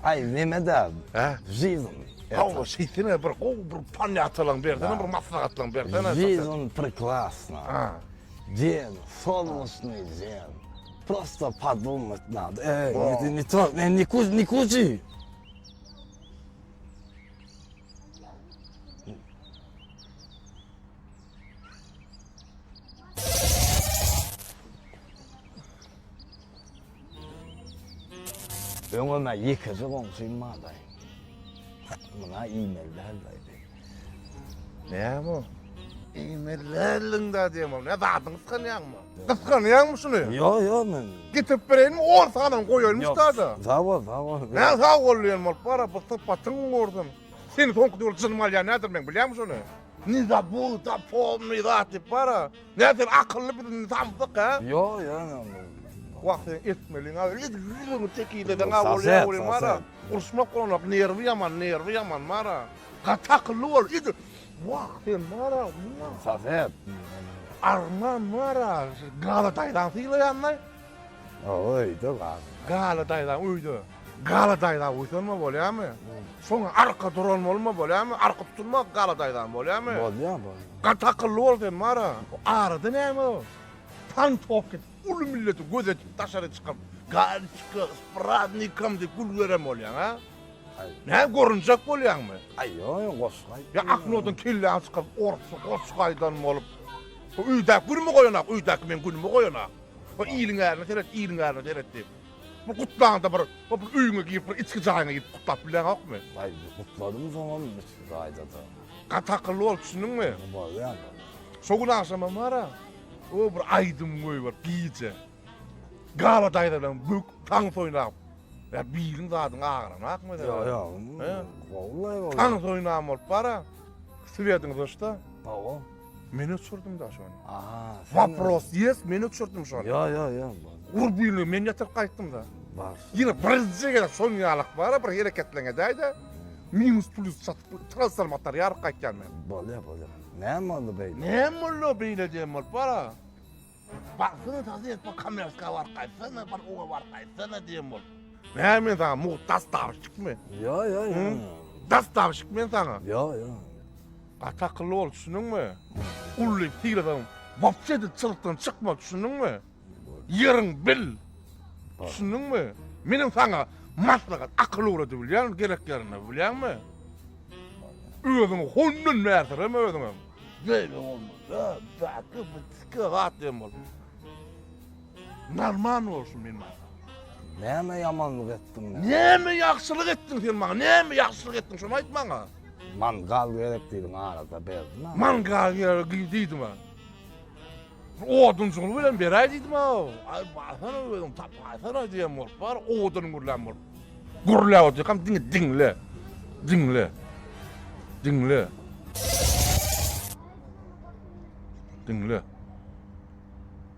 Aý neme-dä, žizn. Hawa, şeýtsene bir gowy bir ponýatalaň bersene, bir maslahatlaň bersene. Žizn prekrasna. Den, solnuşnyý den. Prosto podumat nado. Eý, ne to, ne ne kuzi. Öňem-ä ýekeje goňşym bardaý. Muny-a iýmeli däldaý bi. Näme o? Iýmeli däldiň-dä diýen bolup, nä zadyňy gysganýaňmy? Gysganýaňmy şuny? Ýok, ýok men. Getirip bereýinmi, on sanyny goýaýynmy şu taýda? Sag bol, sag bol. Nä sag bol diýen bolup, bar-a, bu sypatyň gursun. Seni soňky döwür jynym alýan nädir meň, bilýäňmi şony? Ne zabud, zapomni zat diýip bar-a. Nä sen akylly biz indi samsyk hä? Ýok, ýok. Wah sen etmeliň a. Edil ýüzüňi tekizleseň a bolýa welin bar-a. Uruşmak bolanok, nerwi ýaman, nerwi ýaman bar-a. Gaty akylly bol, edil. Wah sen bar-a. Sosed. Arman bar-a, Gala daýzaň sylaýanlaý. Hawa öýde bar. Gala daýzaň öýde. Gala daýza buýsanma bolýamy? Şoňa arka duran bolma bolýamy? Arka tutulma Gala daýzam bolýamy? Bolýa, bolýa. Gaty akylly bol sen bara. Arada näme o? Pantofka edip uly milleti göz edip daşary çykyp Galiçka s praznikom diýip gül beren bolýaň a? Näme görünjek bolýaňmy? Aý ýok ýok goşgy aýtdym. Ýa oknodan kelläňi çykaryp orsça goşgy aýdan bolup. Öýdäki günümi goýanak, öýdäki meň günümi goýanak. Bu iliň ärine seret, iliň ärine seret diýip. Bu gutlaňda bir, bu bir öýüňe girip, bir içki jaýyňa girip gutlap bileňokmy? Aý, gutladym soňam içki jaýda-da. Gaty akylly bol, düşündiňmi? Bolýar. Şo gün agşamam bar-a, o bir aýdym goýberip gije. Gala daýza bilen böküp tans oýnap. Ýa biriň zadyň agyranakmy Ýok, ýok. Gowy-laý ol. Tans oýnan bolup bar-a. Swediň zuşda. Hawa. Men öçürdim da şony. Aha. Wopros ýes, men öçürdim şony. Ýo, ýo, ýo. Urbyny men ýatyryp gaýtdym da. Bar. Ýene birinji gezek şoň ýalak bar, bir hereketleň edäýde. Minus plus çatyp transformator ýaryp gaýtýan men. Bolýa, bolýa. Näme boldy beýle? Näme boldy beýle diýen bolup bar. Baksana tazy et, bir kamerska baryp gaýtsana, bir oňa baryp gaýtsana diýen bolup. Näme men saňa mugt dastavşikmi? Ýo, ýo, ýo. Dastavşik men saňa. Ýo, ýo. Gaty akylly bol, düşündiňmi? Uly sylasaň, wapşe edil çyzykdan çykma, düşündiňmi? Ýeriň bil. Düşündiňmi? Meniň saňa maslahat, akyl öwredibilýän gerek ýerinde, bilýäňmi? Özüňi hondan bärsireme özüňem. Beýle bolmaz, hä, bäki, bitki, zat diýen bolup. Normal bolsun men maňa. Näme ýamanlyk etdim men? Näme ýagşylyk etdiň sen maňa? Näme ýagşylyk etdiň şony aýt maňa. Mangal gerek diýdiň arada berdim ha. Mangal gerek diýdim ha. Odunjygyny bilen beräý diýdim ha. Aý barsana özüň tapaýsana diýen bolup bar owadan gürlän bolup. Gürläp otyrkam diňe diňle. Diňle. Diňle. Diňle.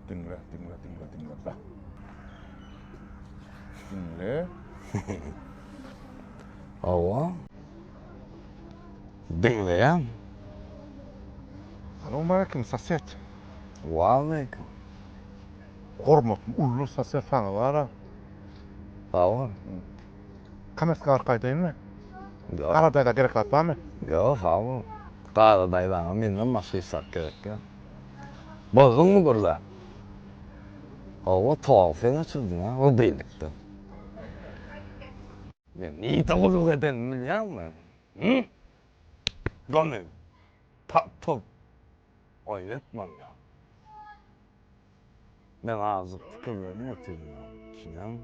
Diňle, diňle, diňle, diňle. Bak. Diňle. Hawa. Diňleýän. Salowmaleýkim, sosed. Waleýkim. Hormatly uly sosed saňa bar-a. Sag bol. Kamerska baryp gaýdaýynmy? Gara daýza gerek zat barmy? Ýok, sag bol. Gara daýzaňa menden başga hiç zat gerek ýok. Bozduňmy gürläp? Hawa, togy sen öçürdiň-ä, rubylnikden. Men nirde gulluk edenimi bilýäňmi? Hü? Göni. Tapyp. Oýun etmem ýa. Men azajyk pikirlenip otyryn, düşünýäňmi?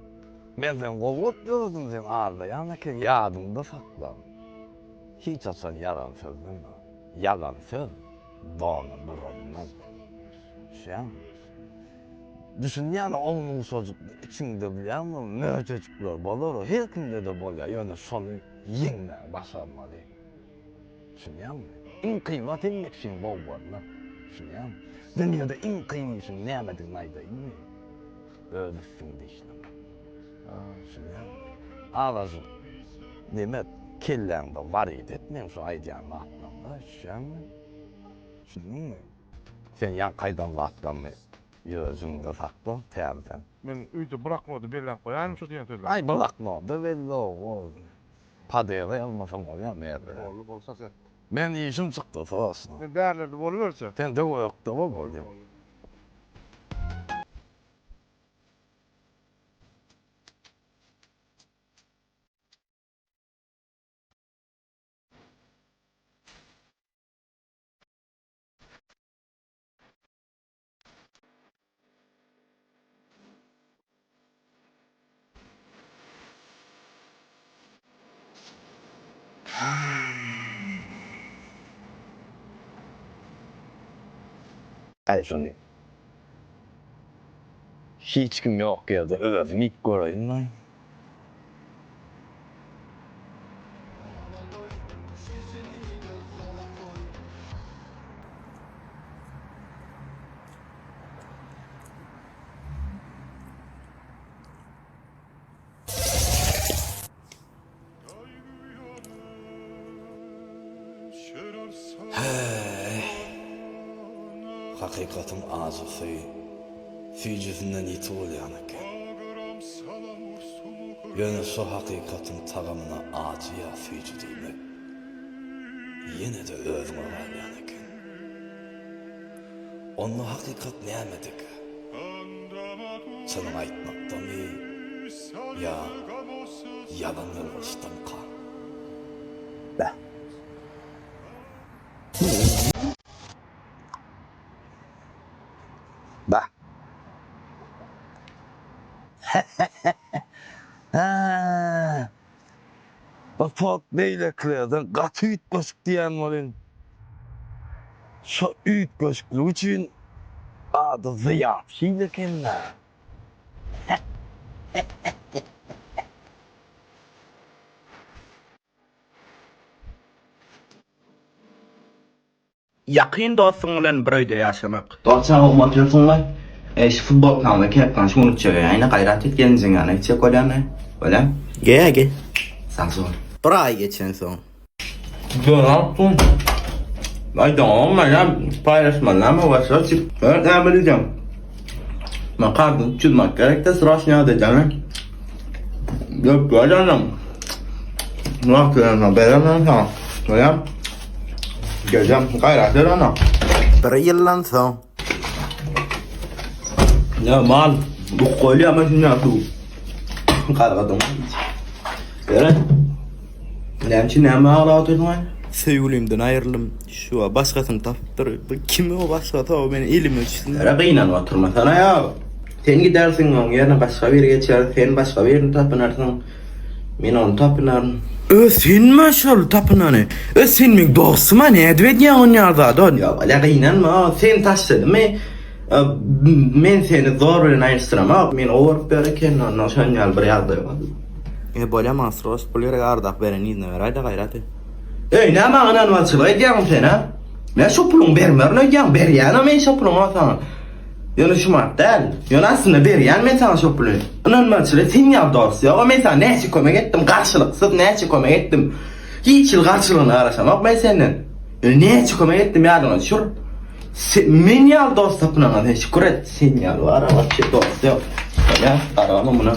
Men seni gowy görüp ýördüm, sen aldaýan ekeniň, ýadyňda sakla. Hiç haçan ýalan sözleme. Ýalan söz dona durandan. Düşünýäňmi? Düşünýän ownuk-uşajyk içiňde bilýäňmi, möjejikler bolar, her kimde-de bolýar, ýöne şony ýeňmägi başarmaly. Düşünýäňmi? Iň kyn zat hemme kişini gowy görmek. Düşünýäňmi? Dünýede iň kyn işiň nämedigini aýdaýynmy? Öz üstüňde işlemek. Düşünýäňmi? Azajyk neme kelläňde warit et meň şu aýdýan zatlarymy, düşýäňmi? Düşündiňmi? Sen ýaňky aýdan zatlarymy. Ýürejiňde sakla täzeden. Men öýde bloknody belläp goýaýyn şu diýen sözleri. Aý bloknody belli o padeze ýazmasaň bolýar merdi. Boldy boldy sase. Men işim çykdy sroçno. Men bärlerde boluberjek. Sen töwerekde bol bolýa. Äý şuny. Hiç kim ýok ýerde özüm iýip göreýin-laý. Häý, hakykatyň ajysy süýjüsinden ýiti bolýan eken. Ýöne şo hakykatyň tagamyna ajy ýa süýji diýmek ýene-de özüňe galýan eken. Onda hakykat nämedekä? Çynyňy aýtmakdamy ýa ýalan ýylgyryşdamyka? Beh. Beh. Hä. Bu pot beýlekilerden gaty üýtgeşik diýýän welin, şo üýtgeşikligi üçin ady Zyýat hil eken-dä. Ýakyn dostuň bilen bir öýde ýaşamak. Dost sen gowy otyrsyňlaý. Eý şu futbolkaňy kepkaňy şu gün çegeýäýine gaýrat et gelinjiň ýanyna gitjek bolýanlaý. Bolýa? Geý geý. Sag bol. Bir aý geçensoň. Dost. Aýdaňok men paýlaşmaly näme başga çyk. Ben näme diýjek. Men kardyny çyzmak gerekde sroçny ýa deýjämi. Ýok bolýanam. Wagt bilen beremem saňa. Bolýa? Geleceğim, gaýrat ber ana. Bir ýyldan soň. Ya mal, bu goýulýar men şunda su. Gargadym. Beren. Näme üçin näme aglap otyrsyň aý? Söýgülimden aýryldym. Şu başgasyny tapypdyr. Bu kim o başgasy o meni elime düşsün. Ýere gynanyp oturmasana ýa. Sen gidersiň oň ýerine başga biri geçer, sen başga birini tapynarsyň. Men ony tapynaryn. Ö senmi şol tapynany? Ö sen meň dostuma nädip edýäň onýar zady ony? Ýok, ýa gynanma, seni taşladymy? Men seni zor bilen aýryşdyramok. Meni owaryp ýör eken, ondan şon ýaly bir ýagdaý boldy. E bolýa maňa sroç pul gerek ardak beren yzyna beräýdä gaýrat et. Öý näme maňa ynanmazçylyk edýäňmi sen a? Men şo puluňy bermerin öýdýäň, berýänem men şo puluňy saňa. Ýöne şumat däl. Ýöne aslynda berýän men saňa şo puly. Ynanmaçyly sen ýaly dost ýoga men saňa näçe kömek etdim garşylyksyz näçe kömek etdim. Hiç hili garşylygyna garaşamok men senden. Ýöne näçe kömek etdim ýadyňa düşür. Men ýaly dost tapynaňa sen şükür et. Sen ýaly bar wapşe dost ýok. Bolýa gargama muna.